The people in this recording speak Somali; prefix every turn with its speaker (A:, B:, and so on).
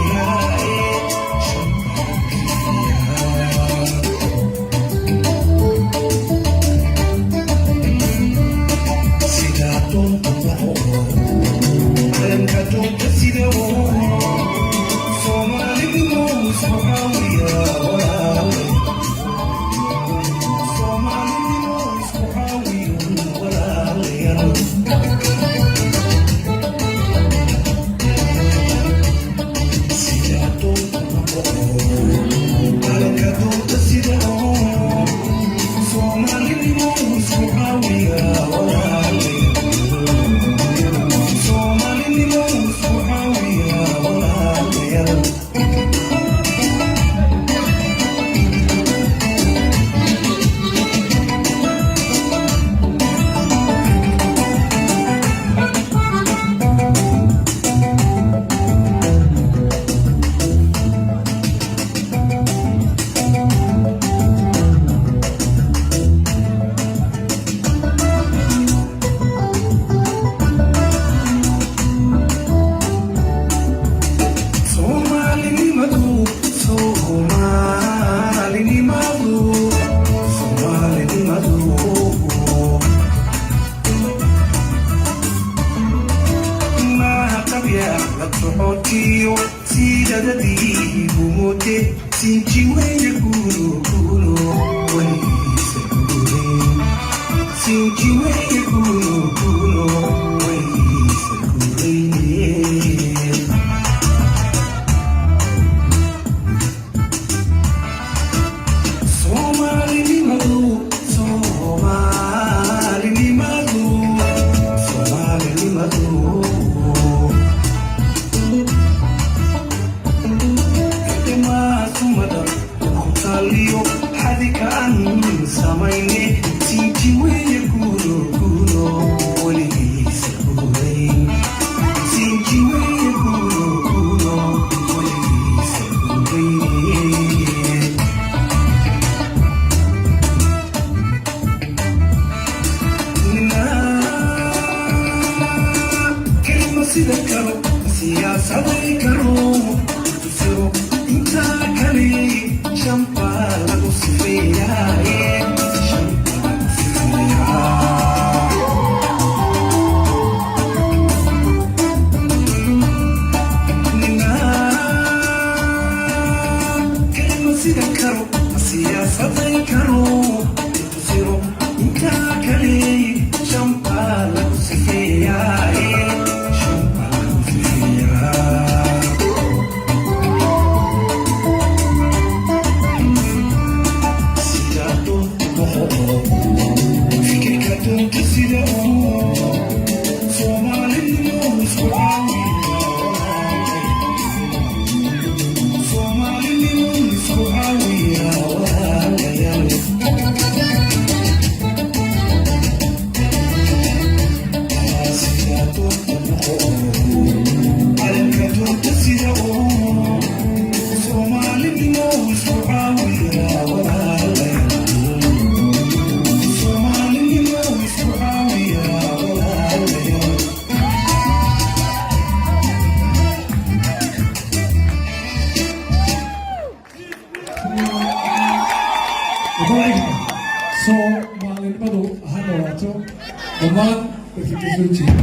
A: Sifeeyaaye, shanbaa lagu sifeeyaa. Sida doonta baxo, calanka doonta sida oo Soomaalinimo isku caawiya walaale, Soomaalinimo isku caawiyo walaalayaal. Sida doonta baxo, calanka doonta sida oo Soomaalinimo isku caawiya walaale, Soomaalinimo isku caawiya walaalayaal. Soomaalinimadu, Soomaalinimadu, Soomaalinimadu maaha qabya la socotiyo siidadadiigu moote sinji weyne guulo guulo weligiisa guuleen, sinji weyne guulo guulo weligiisa guuleyneen. Soomaalinimadu, Soomaalinimadu, Soomaalinimadu maasumada ku taaliyo xadika aan samayne sinji weye guulo guulo weligiisa guulayn, sinji weye guulo guulo weligiisa guulayn. Kelima sida karo siyaasaday karo tusiro intaa kale shanbaa lagu sifeeyaaye, shanbaa lagu sifeeyaa. Nina kelima sida karo siyaasaday karo tusiro intaa kale shanbaa lagu sifeeyaaye, shanbaa lagu sifeeyaa. Sida doonta baxo, fikirka doonta sida oo Soomaalinimo isku caawiya, Soomaalinimo isku caawiya walaalayaal. Sida doonta baxo, calanka doonta sida oo Soomaalinimo isku caawiya walaalayaal, Soomaalinimo isku caawiya walaalayaal.
B: Soomaalinimadu ha noolaato. Dhammaan dadka kasoo jeeda.